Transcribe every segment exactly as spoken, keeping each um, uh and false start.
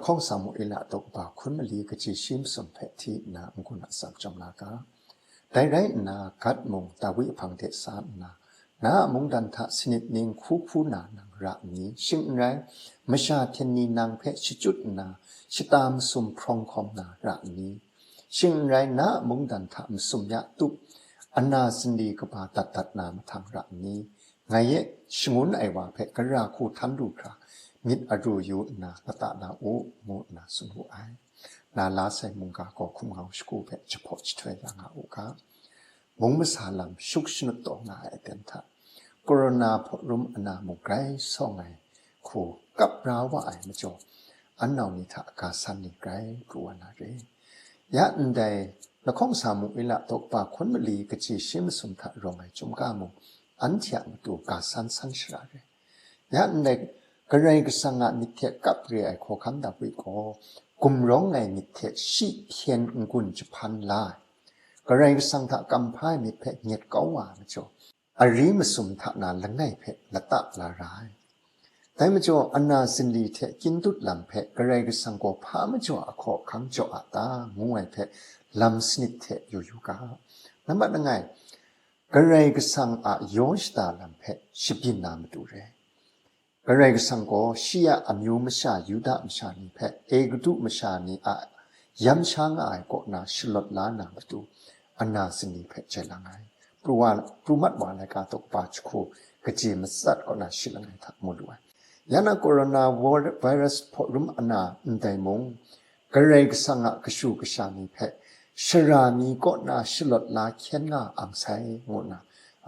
Hkawng Samuela daw kaba hkun mali kaji shi masum hpe hti nna n-gun atsam chyawm la ga. Dai rai nna, Gad mung Dawi ahpang de sa nna, na a mungdan hta sanit ning hku hku na nang ra nni? Shing n rai, masha hpyen ni nang hpe shachyut nna, shata masum hprawng hkawm na ra nni? Shing n rai, na a mungdan hta masum ya tup, ana zinli kaba dat dat na mahtang ra nni? Ngai e shangun ai wa hpe gara hku htan lu hkra, myit aru yu nna lata na u, ngu nna tsun wu ai. Na la sai mungga gaw hkum ngau shagu hpe jahpaw jahtoi ya nga u ga. Mung masa lam shuk shanut taw nga ai aten hta, korona hpawt rum ana mung grai sawng ai hku kap ra wa ai majaw, an nau ni hta ga san ni grai pru wa na re. Ya ndai, lahkawng Samuela daw kaba hkun mali kaji shi masum hta rawng ai chyum ga mung, anhte a matu ga san san shara re. Ya ndai, Karai Kasang a myit hte kap re ai hkawhkam Dawi gaw, gumrawng ai myit hte shi hpyen n-gun jahpan la ai, Karai Kasang hta kamhpa ai myit hpe nyet kau wa ai majaw, ari masum hta na langai hpe lata la ra ai. Dai majaw, ana zinli hte kyin dut lam hpe Karai Kasang gaw hpa majaw a hkawhkam jaw a ta, ngu ai hpe lam sanit hte yu yu ga. Nambat langai, Karai Kasang a yaw shada lam hpe shabyin na matu re. Karai Kasang gaw shi a amyu masha Yuda masha ni hpe Egutu masha ni a yam sha nga ai kaw na shalawt la na matu, ana zinli hpe jai lang ai. Pru wa, pru mat wa laika daw kaba jahku kaji matsat kaw na shi langai hta mu lu ai. Ya na korona vir-, virus hpawt rum ana ndai mung, Karai Kasang a kashu kasha ni hpe shara mi kaw na shalawt la hkyen nga ang sai, ngu nna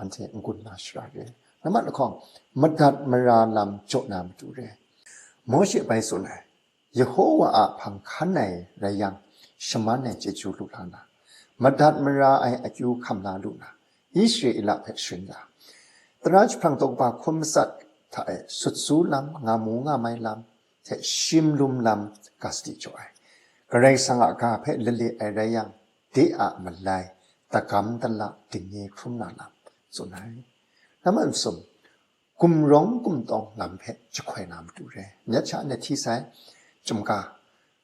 anhte n-gun la shara re. Nambat lahkawng, madat mara lam jaw na matu re. Mawshe bai tsun ai, Yehowa a hpang hkan ai rai yang, shaman ai chyeju lu la na, madat mara ai akyu hkam la lu na, Israela hpe sharin ya. Tara jahprang daw kaba hkun matsat hta e sut su lam, nga mu nga mai lam, hte shim lum lam ga sadi jaw ai. Karai Kasang a ga hpe lale ai rai yang, de a malai, dagam dala, dingnye hkrum na lam tsun ai. Nambat masum, gumrawng gumtawng lam hpe jahkoi na matu re. Myit sha nna hti sai, chyum ga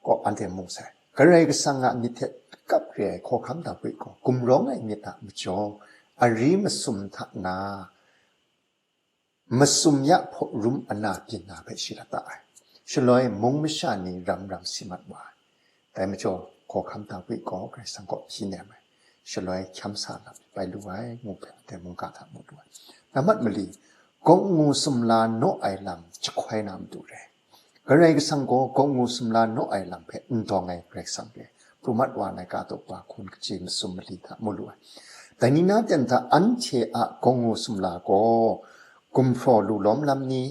gaw anhte mu sai. Karai Kasang a myit hte kap re ai hkawhkam Dawi gaw, gumrawng ai myit a majaw, ari masum hta na, masum ya hpawt rum ana byin na hpe shi lata ai. Shaloi mung masha ni ram ram si mat wa ai. Dai majaw, hkawhkam Dawi gaw Karai Kasang kaw hpyi nem ai. Shaloi hkyam sa lam bai lu ai, ngu hpe anhte mungga hta mu lu ai. Nambat mali, gawngngu sumla naw ai lam jahkoi na matu re. Karai Kasang gaw gawngngu sumla naw ai lam hpe n dawng ai Karai Kasang re. Pru mat wa ai ga daw kaba hkun kaji masum mali hta mu lu ai. Dai ni na ten hta anhte a gawngngu sumla gaw gumhpraw lu lawm lam ni,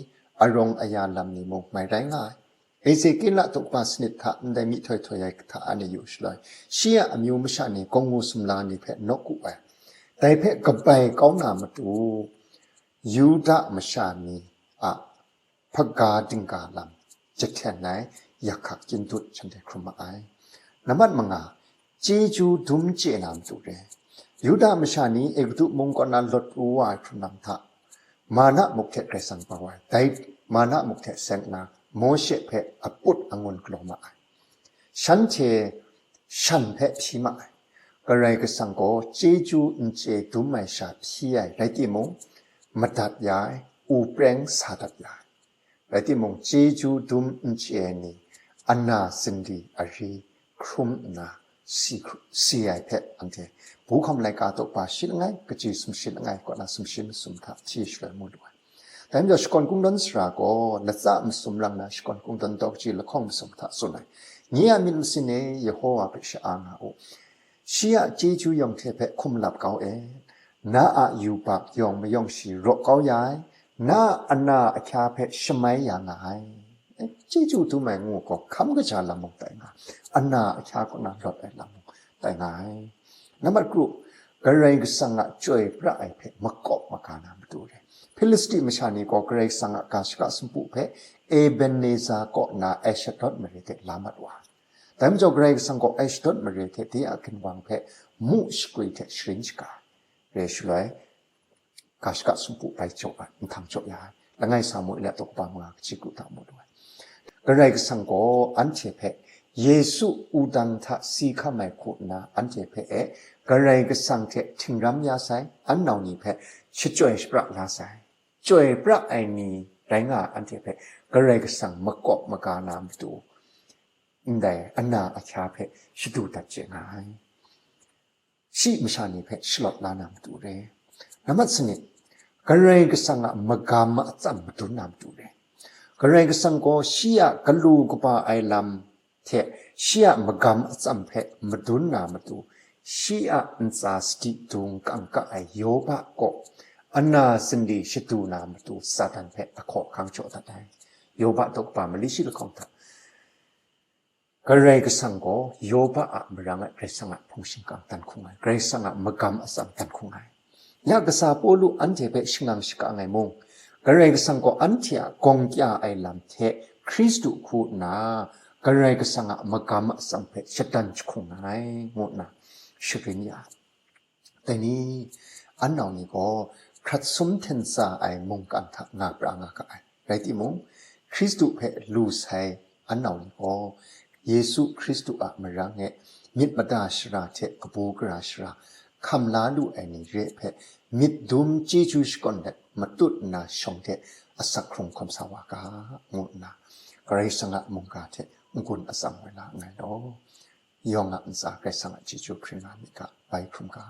arawng aya lam ni mung mai rai nga ai. Ezekiela daw kaba sanit hta ndai myihtoi htoi ai hta anhte yu shaloi, shi a amyu masha ni gawngngu sumla ni hpe nawku ai. Dai hpe kabai kau na matu, Yuda masha ni a hpaga dingga lam jahten ai, yak hkak kyin dut shanhte hkrum ma ai. Nambat manga, chyeju dum chye na matu re. Yuda masha ni Egutu mung kaw na lawt pru wa ai hkrun lam hta, mana muk hte Karai Kasang bau ai, dai mana muk hte seng nna Mawshe hpe aput angun galaw ma ai. Shanhte shan hpe hpyi ma ai. Karai Kasang gaw chyeju n chye dum ai sha hpyi ai rai timung, madat ya ai, u preng sa dat ya ai. Rai timung, chyeju dum n chye ai ni, ana zinli ari hkrum nna si hkru-, si ai hpe anhte Bu Hkawm Laika daw kaba shi langai, kaji sumshi langai kaw na sumshi masum hta hti shaloi mu lu ai. Dai majaw, Shakawn Kungdawn sara gaw latsa masum rang na Shakawn Kungdawn daw kaji lahkawng masum hta tsun ai. Nye a myit masin e, Yehowa hpe sha-a nga u. Shi a chyeju yawng hte hpe hkum lap kau e, na a yubak yawng mayawng shi raw kau ya ai, na a ana ahkya hpe shamai ya nga ai. E, chyeju dum ai ngu gaw hkam kaja lam mung tai nga, ana ahkya kaw na lawt ai lam mung tai nga ai. Nambat kru, Karai Kasang a chyoi pra ai hpe makawp maga na matu re. Hpilisti masha ni gaw Karai Kasang a ga shaka sumpu hpe Ebeneza kaw na Ashdod mare hte la mat wa ai. Dai majaw, Karai Kasang gaw Ashdod mare hte de a ginwang hpe mu shakwi hte sharin shaga ai. Re shaloi, ga shaka sumpu bai jaw ai, nhtang jaw ya ai. Langai Samuela daw kaba manga kaji kru hta mu lu ai. Karai Kasang gaw anhte hpe Yesu wudang hta si hkam ai hku nna anhte hpe e Karai Kasang hte htingram ya sai, an nau ni hpe shachyoi shapra la sai. Chyoi pra ai ni rai nga ai anhte hpe Karai Kasang makawp maga na matu, ndai ana ahkya hpe shadu dat chye nga ai. Shi masha ni hpe shalawt la na matu re. Nambat sanit, Karai Kasang a magam a atsam madun na matu re. Karai Kasang gaw shi a galu kaba ai lam hte shi a magam atsam hpe madun na matu, shi a ntsa sadi dung kangka ai Yoba kaw ana sindi shadu na matu Satan hpe ahkaw ahkang jaw dat ai. Yoba daw kaba mali shi lahkawng hta, Karai Kasang gaw Yoba a marang e Karai Kasang a hpung shingkang dan hkung ai, Karai Kasang a magam atsam dan hkung ai. Ya kasa Pawlu anhte hpe shangang shakang ai mung, Karai Kasang gaw anhte a gawng kya ai lam hte Hkristu hku nna Karai Kasang a magam atsam hpe shadan jahkung ai, ngu nna sharin ya. Dai ni, an nau ni gaw hkrat sum hten tsa ai mungkan hta nga pra nga ga ai. Rai timung, Hkristu hpe lu sai an nau ni gaw, Yesu Hkristu a marang e myit mada shara hte kabu gara shara hkam la lu ai ni re hpe myit dum chyeju shakawn let matut nna shawng hte asak hkrung hkawm sa wa ga, ngu nna Karai Kasang a mungga hte n-gun atsam woi la nngai law. Yawng a ntsa Karai Kasang a chyeju hpring nga myit ga, bai hkrum ga.